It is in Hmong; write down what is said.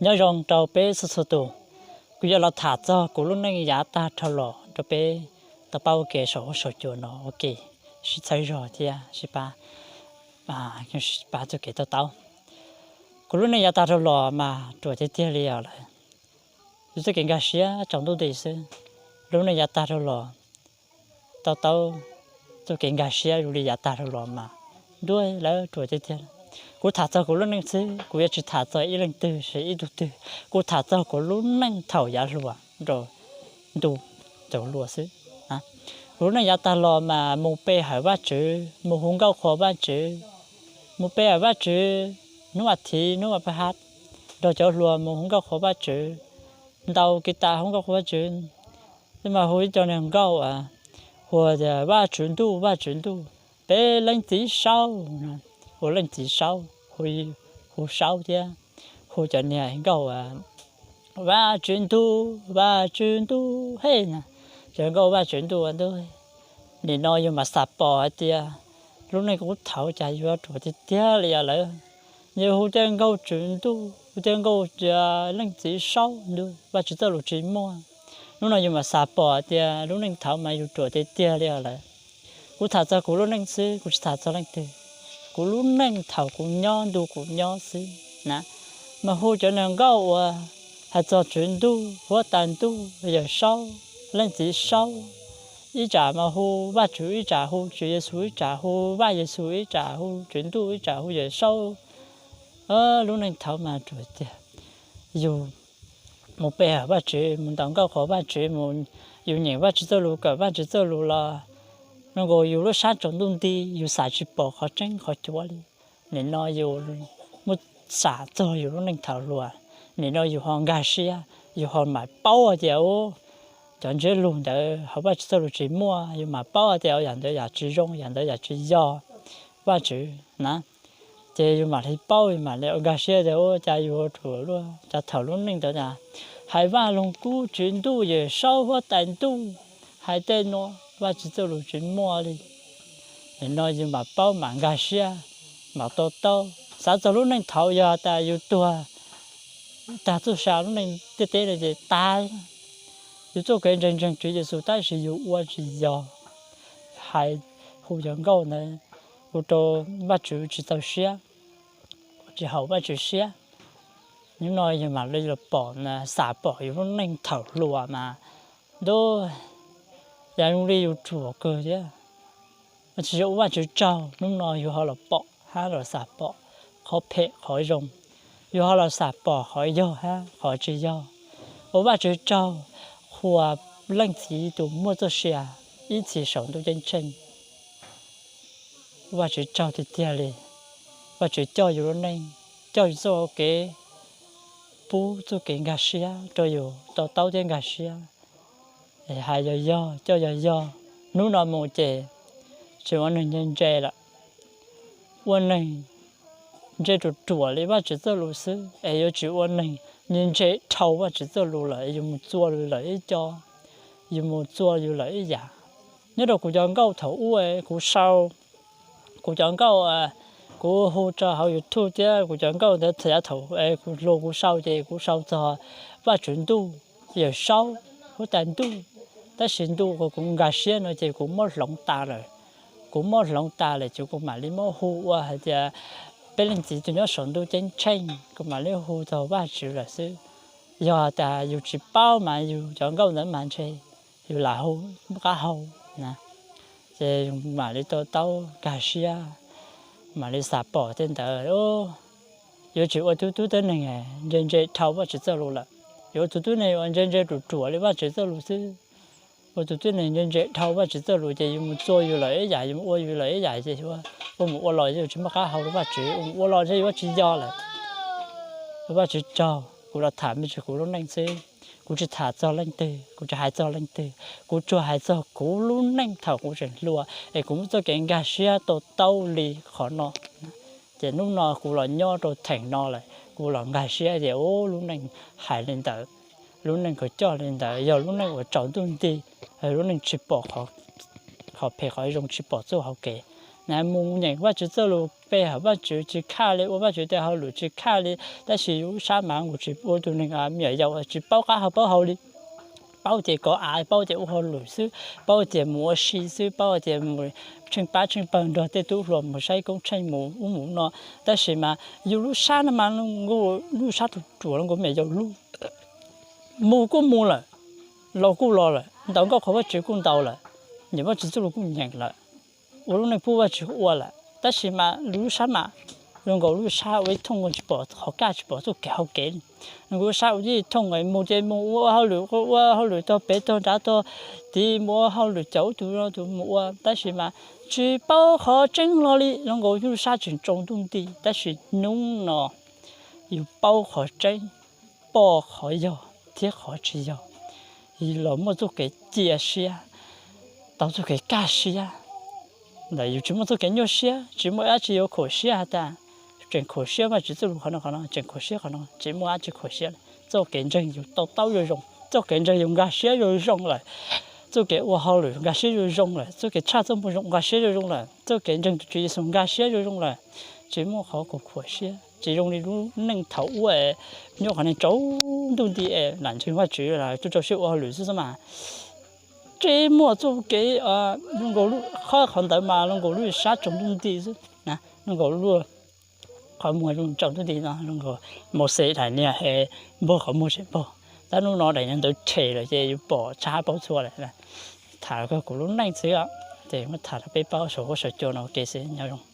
Nyob zoo rau peb txhua txhua tus, kuv yuav los tham txog kuv lub neej yav tag dhau los rau peb tau pab ua ke saum huab saum cua no ua ke sib txhawb zog thiab sib pab, pab txoj kev to taub. Kuv lub neej yav tag dhau los mas ruam tiag tiag li os lawm. Yus txoj kev nkag siab tsaus ntuj nti xwb. Lub neej yav tag dhau los, to taub txoj kev nkag siab zoo li yav tag dhau los mas nruab lawm ruam tiag tiag. Kuv tham txog kuv lub neej xwb, kuv yuav tsis tham txog ib leej twg tsis ib tug twg. Kuv tham txog kuv lub neej thaum yav hluas rau ntu thaum hluas xwb. Kuv lub neej yav tag los mas mus pe hawm Vajtswv, mus hu nkauj qhuas Vajtswv, mus pe hawm Vajtswv hnub as thiv hnub as pab hab, nrog cov hluas mus hu nkauj qhuas Vajtswv, ntaus kiv tas hu nkauj qhuas Vajtswv. Tej mas hu ib co niag nkauj hu tias Vajtswv ntuj, Vajtswv ntuj, peb leej txiv saub, hu leej txiv saub, hu saub thiab, hu cov niag nkauj Vajtswv ntuj, Vajtswv ntuj he na, cov nkauj Vajtswv ntuj ntuj. Nim no yus mam xam pom hais tias lub neej kuv thaud cas yuav ruam tiag tiag li os lawm. Yus hu tej nkauj tswv ntuj, hu tej nkauj leej txiv saub ntuj, Vajtswv txoj lus tsis muaj. Hnub no yus mam xam pom tias lub neej thaud mas yus ruam tiag tiag li os lawm. Kuv tham txog kuv lub neej xwb, kuv tsis tham txog leej twg. Kuv lub neej thaum kuv nyob ntu kuv nyob xwb na, mas hu cov niag nkauj uas hais txog tswv ntuj, huab tais ntuj, yawm saub, leej txiv saub, ib tsam mas hu Vajtswv, ib tsam hu tswv Yexus, ib tsam hu Vaj Yexus, ib tsam hu tswv ntuj, ib tsam hu yawm saub. Lub neej thaud mas ruam tiag. Yus mus pe hawm Vajtswv, mus ntaus nkauj qhuas Vajtswv, mus, yus nyeem Vajtswv txoj lus, kawm Vajtswv txoj lus los zoo nkaus yus lub sab tsaus ntuj nti, yus xav tsis pom qhov tseeb qhov cuav li. Nim no yus muab xam txog yus lub neej thaum hluas, nim no yus ho nkag siab, yus ho mam paub hais tias cov ntsiab lus ntawd hauv Vajtswv txoj lus tsis muaj, yus mam paub hais tias yam ntawd yam tsis zoo, yam ntawd yam tsis yog Vajtswv na. Ces yus mam li paub, yus mam li nkag siab tias ua cas yus ua ruam luaj, cas thaum lub neej ntawd na, hais Vaj Loog Kub, tswv ntuj, yawm saub, huab tais ntuj, hais tej no Vajtswv txoj lus tsis muaj li. Nim no yus mam paub mam nkag siab, mam to taub. Xav txog lub neej thaud yog tas yus tuag tag txuj sa lub neej ntiaj teb no ces tas. Yus txoj kev ntseeg ntseeg tswv Yexus tab sis yus ua tsis yog, hais hu cov nkauj ntawd ua rau Vajtswv tsis txaus siab, tsis haum Vajtswv siab. Hnub no yus mam li los pom, xam pom yus lub neej thaum hluas mas ntuj, yam zoo li yus ruam kawg thiab. Tsis yog ua Vajtswv tsaug, hnub no yus ho los pom hab los xam pom qhov phem qhov zoo, yus ho los xam pom qhov yog hab qhov tsis yog. Ua Vajtswv tsaug, qhuas Leej Txiv tus muaj txoj sia ib txhis saum ntuj ceeb tsheej. Ua Vajtswv tsaug tiag tiag li, Vajtswv coj yus lub neej, coj yus txoj hau kev, pub txoj kev nkag siab rau yus to taub thiab nkag siab. Hais yog yog, coj yog yog, hnub no mus ces tsis ua neeg ntse ntse lawm, ua neeg ntse ruam ruam li Vajtswv txoj lus xwb, es yuav tsis ua neeg ntse ntse dhau Vajtswv txoj lus lawm, yus mus txua yus lawm ib co, yus mus txua yus lawm ib yam. Nyob rau kuv cov nkauj thaum ub kuv sau, kuv cov nkauj, kuv hu rau hauv YouTube thiab kuv cov nkauj ntawd txhia thaum kuv hluas kuv sau ces kuv sau txog Vajtswv ntuj, Yawm Saub, huab tais ntuj, tab sis ntuj kuv nkag siab no ces kuv muab hloov tas lawm. Kuv muab hloov tas lawm ces kuv mam li muab hu ua hais tias peb Leej Txiv tus nyob saum ntuj ceeb tsheej, kuv mam li hu txog Vajtswv lawm xwb. Yog tas yus tsis paub mas yus cov nkauj ntawd mas ntshe yus lam hu muaj qab hau na. Ces yus mam li to taub nkag siab, mam li xam pom tej ntawd. Yuav tsis ua tus tub tib neeg ntse ntse dhau Vajtswv txoj lus lawm, yuav ua tus tub neeg uas ntse ntse ruam ruam li Vajtswv txoj lus xwb. Ua tus tib neeg ntse ntse dhau Vajtswv txoj lus ces yus mus txua yus lawm ib yam, yus mus ua yus lawm ib yam ces ua mus ua los yus tsis muaj qab hau rau Vajtswv, ua mus ua los ntshe yuav tsis yog lawm. Ua Vajtswv tsaug, kuv los tham me ntsis kuv lub neej xwb, kuv tsis tham txog leej twg, kuv tsis hais txog leej twg, kuv tsuas hais txog kuv lub neej thaum kuv tseem hluas es kuv muaj txoj kev nkag siab to taub li qhov no. Ces hnub no kuv los nyob rau theem no lawm, kuv los nkag siab tias lub neej hais li ntawd, lub neej kuv coj li ntawd yog lub neej uas tsaus ntuj nti, lub neej tsis pom qhov phem qhov zoo, tsis pom txoj hau kev. Mus nyeem Vajtswv txoj lus pe hawm Vajtswv, tsis khaj li ua Vajtswv tej hauj lwm, tsis khaj li. Tab sis yus lub sab mas nkaus tsis ua tus neeg me nyuam yaus tsis paub qab hau paub hau li. Paub tias kov av, paub tias ua hauj lwm xwb, paub tias mus ua si xwb, paub tias mus tsheej pab tsheej pawg nrog tej tub hluas mus saib koob tsheej mus ub mus no. Tab sis mas yus lub sab no mas nkaus lub sab tus ruam, nkaus me nyuam yaus lub. Mus kuj mus lawm, los kuj los lawm, ntaus nkauj qhov Vajtswv kuj ntaus lawm, nyeem Vajtswv txoj lus kuj nyeem lawm, ua lub neej pub Vajtswv ua lawm. Tab sis mas lub sab mas zoo nkaus lub sab ua ib thooj tsis pom qhov kaj, tsis pom txoj kev hauv kev li. Zoo nkaus lub sab ua ib thooj mus ces mus ua hauj lwm, ua hauj lwm tog pem tog nrad tog tid, mus ua hauj lwm caum ub tus no tus mus ua, tab sis mas tsis paub qhov tseeb hlo li. Zoo nkaus yus lub sab tseem tsaus ntuj nti, tab sis hnub no yus paub qhov tseeb, pom qhov yog thiab qhov tsis yog, los muaj txoj kev cia siab, tau txoj kev kaj siab. Ntawm yus tsis muaj txoj kev nyuaj siab, tsis muaj dab tsi yuav khuam siab has tas tseem khuam siab Vajtswv txoj lus qhov no qhov no, tseem khuam siab qhov no, tsis muaj dab tsi khuam siab. Txoj kev ntseeg yus to taub zoo zoo, txoj kev ntseeg yus nkag siab zoo zoo lawm, txoj kev ua hauj lwm nkag siab zoo zoo lawm, txoj kev tshaj txoj moo zoo nkag siab zoo zoo lawm, txoj kev ntseeg tus Tswv Yexus nkag siab zoo zoo lawm, tsis muaj qhov khuam khuam siab. Tsis zoo li lub neej thaum ub es nyob qhov neeg tsaus ntuj nti es lam ntseeg Vajtswv, lam rau rau siab ua hauj lwm xwb xwb mas tsis muaj txoj kev zoo nkaus lub, qhov ntawd mas zoo nkaus lub sab tsaus ntuj nti xwb na, zoo nkaus lub qhov muag zoo tsaus ntuj nti no, zoo nkaus Mauxes daim niag npog qhov muag tseem npog, tab hnub no daim niag ntawd rhe lawm ces yus pom tshab paub txhua lawm. Tham kuv lub neej xwb, ces muab tham rau peb paub saum huab saum cua no ua ke xwb, nyob zoo.